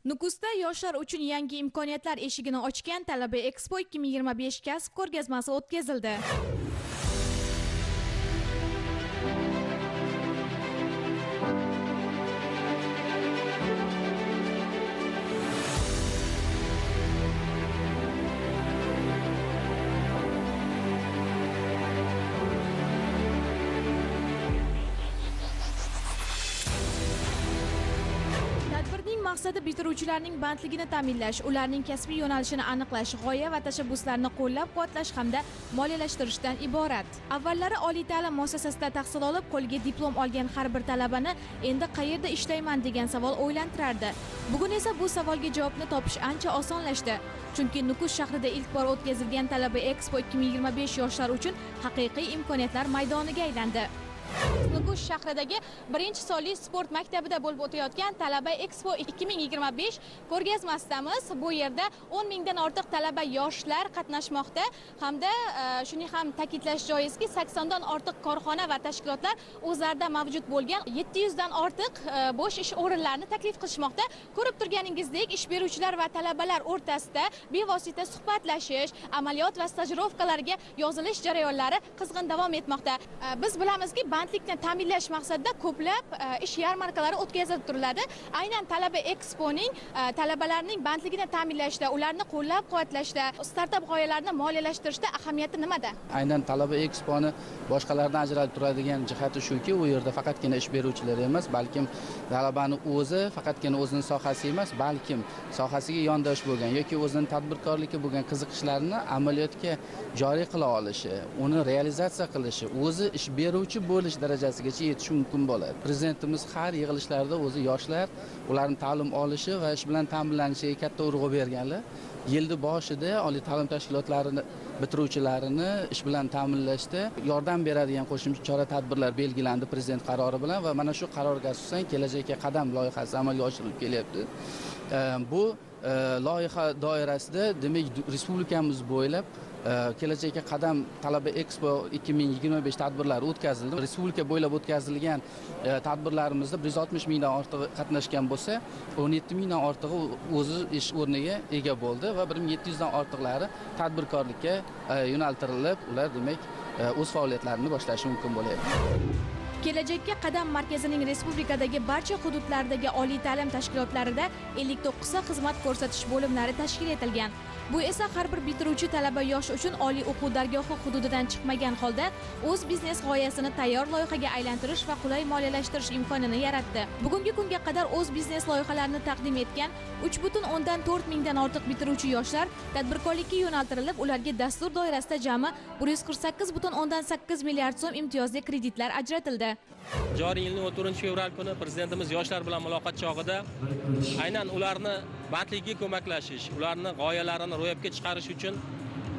Nukusda yoshlar uchun yangi imkoniyatlar eshigini ochgan Talaba Expo 2025 kasb ko'rgazmasi o'tkazildi. Maqsadi bitiruvchilarning bandligini ta'minlash, ularning kasbiy yo'nalishini aniqlash, g'oya va tashabbuslarni qo'llab-quvvatlash hamda moliyalashtirishdan iborat. Avvallari oliy ta'lim muassasasida tahsil olib, qo'lga diplom olgan har bir talabani endi qayerda ishlayman degan savol o'ylantirardi. Bugun esa bu savolga javobni topish ancha osonlashdi. Chunki Nukus shahrida ilk bor o'tkazilgan Talaba Expo 2025 yoshlar uchun haqiqiy imkoniyatlar maydoniga aylandi. Nukus shahridagi 1-sonli sport maktabida bo'lib o'tayotgan Talaba Expo 2025 ko'rgazmasidamiz. Bu yerda 10 mingdan ortiq talaba yoshlar qatnashmoqda hamda shuni ham ta'kidlash joizki, 80 dan ortiq korxona va tashkilotlar o'zlarida mavjud bo'lgan 700 dan ortiq bo'sh ish o'rinlarini taklif qilishmoqda. Ko'rib turganingizdek, ish beruvchilar va talabalar o'rtasida bevosita suhbatlashish, amaliyot va stajirovkalarga yozilish jarayonlari qizg'in davom etmoqda. Biz bilamizki, bandlikni ta'minlash maqsadida ko'plab ish yarmarkalari o'tkazilib turiladi. Aynan Talaba Exponing talabalarning bandligini ta'minlashda, ularni qo'llab-quvvatlashda, startap g'oyalarini moliyalashtirishda ahamiyati nimada? Aynan Talaba Exponi boshqalardan ajralib turadigan jihati shuki, u yerda faqatgina ish beruvchilar emas, balkim talabani o'zi faqatgina o'zining sohasi emas, balkim sohasiga yondosh bo'lgan yoki o'zining tadbirkorlikka bo'lgan qiziqishlarini amaliyotga joriy qila olishi, uni realizatsiya qilishi, o'zi ish beruvchi bo'lish darajasigacha yetishi mumkin bo'ladi. Prezidentimiz har yig'ilishlarda o'zi yoshlar, ularning ta'lim olishi va ish bilan ta'minlanishiga katta urg'u berganlar. Yilni boshida oliy ta'lim tashkilotlarini bitiruvchilarini ish bilan ta'minlashda yordam beradigan qo'shimcha chora-tadbirlar belgilandi prezident qarori bilan va mana shu qarorga asosan Kelajakka qadam loyihasi amalga oshirilib kelyapti. Bu loyiha doirasida demak respublikamiz bo'ylab Kelajakka qadam Talaba Expo 2025 tadbirlari o'tkazildi. Respublika bo'ylab o'tkazilgan tadbirlarimizda 160 mingdan ortig'i qatnashgan bo'lsa, 17 mingdan ortig'i o'zi ish o'rniga ega bo'ldi va 1700 dan ortiqlari tadbirkorlikka yo'naltirilib, ular demak o'z faoliyatlarini boshlashi mumkin bo'lyapti. Kelajakka qadam markazining respublikadagi barcha hududlardagi oliy ta'lim tashkilotlarida 59 ta xizmat ko'rsatish bo'limlari tashkil etilgan. Bu esa har bir bitiruvchi talaba yosh uchun oliy o'quv dargohi hududidan chiqmagan holda o'z biznes g'oyasini tayyor loyihaga aylantirish va qulay moliyalashtirish imkonini yaratdi. Bugungi kunga qadar o'z biznes loyihalarini taqdim etgan 3,4 mingdan ortiq bitiruvchi yoshlar tadbirkorlikka yo'naltirilib, ularga dastur doirasida jami 148,8 milliard so'm imtiyozli kreditlar ajratildi. Joriy yilning 14 fevral kuni prezidentimiz yoshlar bilan muloqot chog'ida aynan ularni bandligiga ko'maklashish, ularni g'oyalarini ro'yobga chiqarish uchun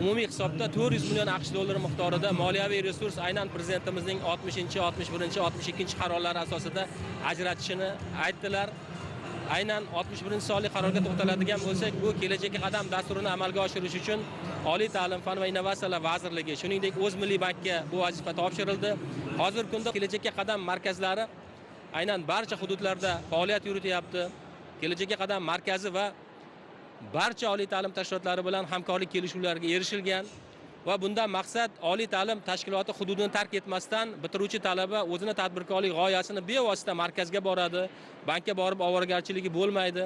umumiy hisobda 400 million AQSh dollari miqdorida moliyaviy resurs aynan prezidentimizning 60, 61, 62 qarorlari asosida ajratishini aytdilar. Aynan 61-sonli qarorga to'xtaladigan bo'lsak, bu Kelajakka qadam dasturini amalga oshirish uchun Oliy ta'lim, fan va innovatsiyalar vazirligi, shuningdek O'z Milliy bankka bu vazifa topshirildi. Hozirgi kunda Kelajakka qadam markazlari aynan barcha hududlarda faoliyat yurityapti. Kelajakka qadam markazi va barcha oliy ta'lim tashkilotlari bilan hamkorlik kelishuvlariga erishilgan va bundan maqsad oliy ta'lim tashkiloti hududini tark etmasdan bitiruvchi talaba o'zini tadbirkorlik g'oyasini bevosita markazga boradi, bankka borib ovoragarchiligi bo'lmaydi.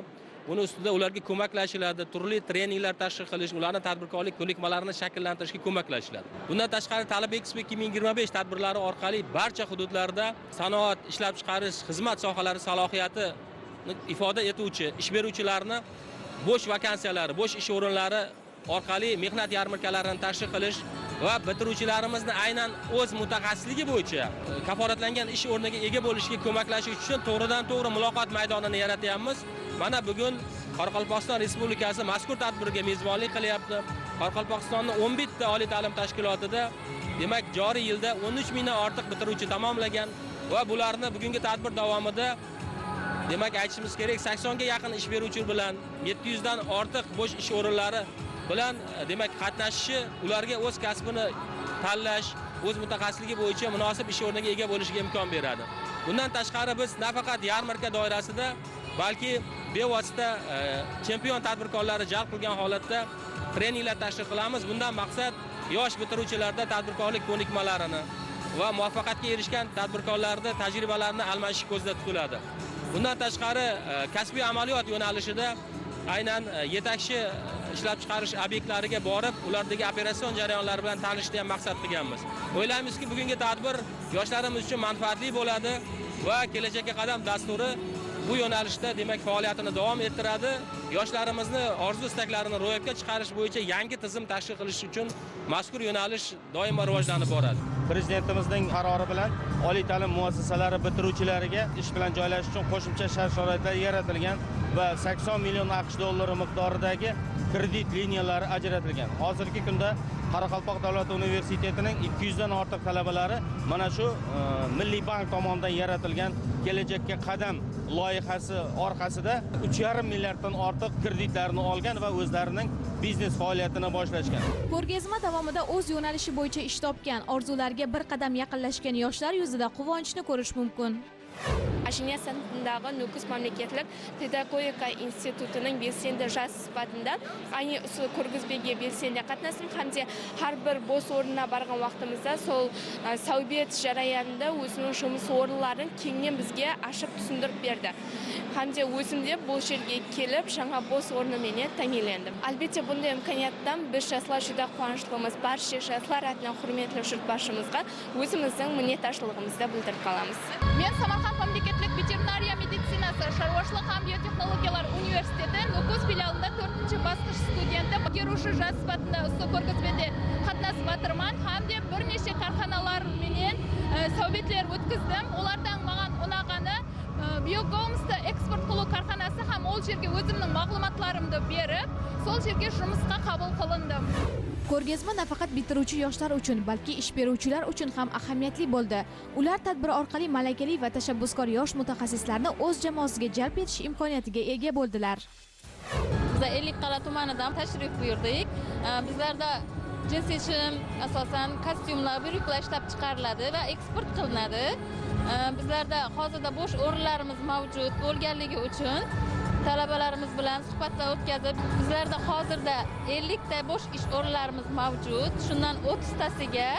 Buni ustida ularga ko'maklashiladi, turli treninglar tashkil qilish, ularni tadbirkorlik ko'nikmalarini shakllantirishga ko'maklashiladi. Bundan tashqari Talaba Expo 2025 tadbirlari orqali barcha hududlarda sanoat, ishlab chiqarish, xizmat sohalari salohiyatini ifoda etuvchi ish beruvchilarni bo'sh vakansiyalari, bo'sh ish o'rinlari orqali mehnat yarmarkalarini tashkil qilish va bitiruvchilarimizni aynan o'z mutaxassisligi bo'yicha kafolatlangan ish o'rniga ega bo'lishiga ko'maklashish uchun to'g'ridan-to'g'ri muloqot maydonini yaratyapmiz. Mana bugun Qoraqalpog'iston Respublikasi mazkur tadbirga mezbonlik qilyapti. Qoraqalpog'istonning 11 ta oliy ta'lim tashkilotida demak joriy yilda 13 mingdan ortiq bitiruvchi tamomlagan va bularni bugungi tadbir davomida demak aytishimiz kerak 80 ga yaqin ish beruvchi bilan 700 dan ortiq bo'sh ish o'rinlari bilan demak qatnashishi ularga o'z kasbini tanlash, o'z mutaxassisligi bo'yicha munosib ish o'rniga ega bo'lishiga imkon beradi. Bundan tashqari biz nafaqat yarmarka doirasida, balki bevosita chempion tadbirkorlarni jalb qilgan holatda treninglar tashkil qilamiz. Bundan maqsad yosh bitiruvchilarda tadbirkorlik ko'nikmalarini va muvaffaqiyatga erishgan tadbirkorlarning tajribalarini almashish ko'zda tutiladi. Bundan tashqari kasbiy amaliyot yo'nalishida aynan yetakchi ishlab chiqarish obyektlariga borib, ulardagi operatsion jarayonlar bilan tanishishni ham maqsad qilganmiz. O'ylaymizki, bugungi tadbir yoshlarimiz uchun manfaatli bo'ladi va Kelajakka qadam dasturi bu yo'nalishda demak faoliyatini davom ettiradi. Yoshlarimizni orzu istaklarini ro'yobga chiqarish bo'yicha yangi tizim tashkil qilish uchun mazkur yo'nalish doimo rivojlanib boradi. Prezidentimizning qarori bilan oliy ta'lim muassasalari bitiruvchilariga ish bilan joylashish uchun qo'shimcha shart-sharoitlar yaratilgan va 80 million AQSh dollari miqdoridagi kredit liniyalari ajratilgan. Hozirgi kunda Qoraqalpoq davlat universitetining 200 dan ortiq talabalari mana shu Milliy bank tomonidan yaratilgan Kelajakka qadam loyihasi orqasida 3,5 milliarddan ortiq kreditlarni olgan va o'zlarining biznes faoliyatini boshlashgan. Ko'rgazma davomida o'z yo'nalishi bo'yicha ish topgan, orzularga bir qadam yaqinlashgan yoshlar yuzida quvonchni ko'rish mumkin. Ajiniyaz san'atındağı Nukus Mamlaketlik Pedagogika institutining belsendi jas sifatida ayni usul ko'rgazmaga belsendi qatnashdim hamda har bir bo'sh o'rnina borgan vaqtimizda sol savbet jarayonida o'zining жұмыс o'rinlarini kengnen bizga ashib tushuntirib berdi. Hamda o'zimda bu yerga kelib жаңа bo'sh o'rni menen ta'minlandim. Albatta bunday imkoniyatdan biz yoshlar juda quvonchimiz. Barcha yoshlar atidan hurmatli yurtboshimizga o'zimizning minnatdorchiligimizni bildirib qolamiz. Men Samarqand Mamlaketlik veterinariya meditsinasi, sharvashlik ham biotexnologiyalar universiteti Nukus filialida 4-bosqich studenti, pitkeriwshi jas sifatida usta ko'rgazmada qatnashib o'tirman hamda bir necha korxonalar bilan suhbatlar o'tkazdim. Ulardan menga unagani Biogomsda eksport qiluv korxonasi ham ol yerga o'zimning ma'lumotlarimni berib, sol yerga жұмысқа qabul qilindim. Ko'rgazma nafaqat bitiruvchi yoshlar uchun, balki ish beruvchilar uchun ham ahamiyatli bo'ldi. Ular tadbir orqali malakali va tashabbuskor yosh mutaxassislarni o'z jamoasiga jalb etish imkoniyatiga ega bo'ldilar. Biz Ellikqal'a tumanidan tashrif buyurdik. Bizlarda jins yechim, asosan kostyumlar, buyruqlar ishlab chiqariladi va eksport qilinadi. Bizlarda hozirda bo'sh o'rinlarimiz mavjud bo'lganligi uchun talabalarimiz bilan suhbatlar o'tkazib, bizlarda hozirda 50 ta bo'sh ish o'rinlarimiz mavjud. Shundan 30 tasiga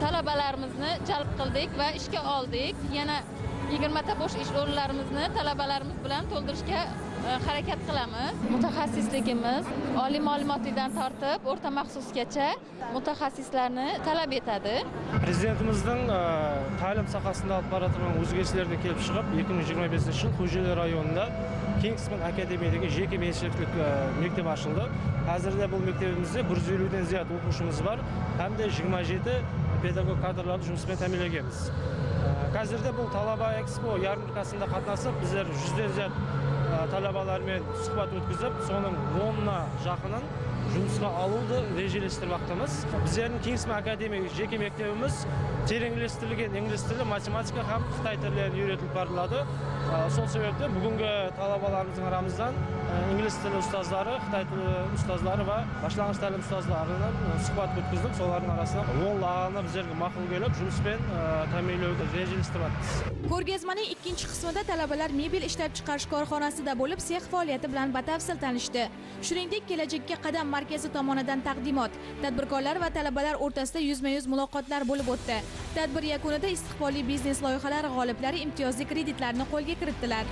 talabalarimizni jalb qildik va ishga oldik. Yana 20 ta bo'sh ish o'rinlarimizni talabalarimiz bilan to'ldirishga harakat qilamiz. Mutaxassisligimiz oliy ma'lumotlidan tortib o'rta maxsusgacha mutaxassislarni talab etadi. Prezidentimizning ta'lim sohasida olib borayotgan o'zgarishlardan kelib chiqib, 2025-yil Xo'jayli rayonida Kingsman akademiyadagi jeke menshiklik maktab ochildi. Hozirda bu maktabimizda 150 dan ziyod o'quvchimiz bor hamda 27 pedagog kadrlarni жұмыс bilan ta'minlaganmiz. Hozirda bu Talaba Expo yarmarkasida qatnashib, bizlar 100 dan ziyod talabalarмен suhbat o'tkazib, soning 10-na jaqinin жұмысқа алуды rejelashtirmoqdamiz. Bizlarning Kingsman akademiya jeke maktabimiz teranglashtirilgan ingliz tili, matematika ham xitoy tillarini o'rgatilib boriladi. Sol sababli bugungi talabalarimizning aramizdan ingliz tili ustozlari, xitoy tili ustozlari va boshlang'ich ta'lim ustozlarini suhbat o'tkazdik. Solarning orasidan 10lag'ini bizlarga ma'qul kelib, жұмыс bilan ta'minlovni rejalashtiryapmiz. Ko'rgazmaning ikkinchi qismida talabalar mebel ishlab chiqarish korxonasida bo'lib, sex faoliyati bilan batafsil tanishdi. Shuningdek, Kelajakka qadam markazi tomonidan taqdimot, tadbirkorlar va talabalar o'rtasida yuzma-yuz muloqotlar bo'lib o'tdi. Tadbir yakunida istiqbolli biznes loyihalari g'oliblari imtiyozli kreditlarni qo'lga kiritdilar.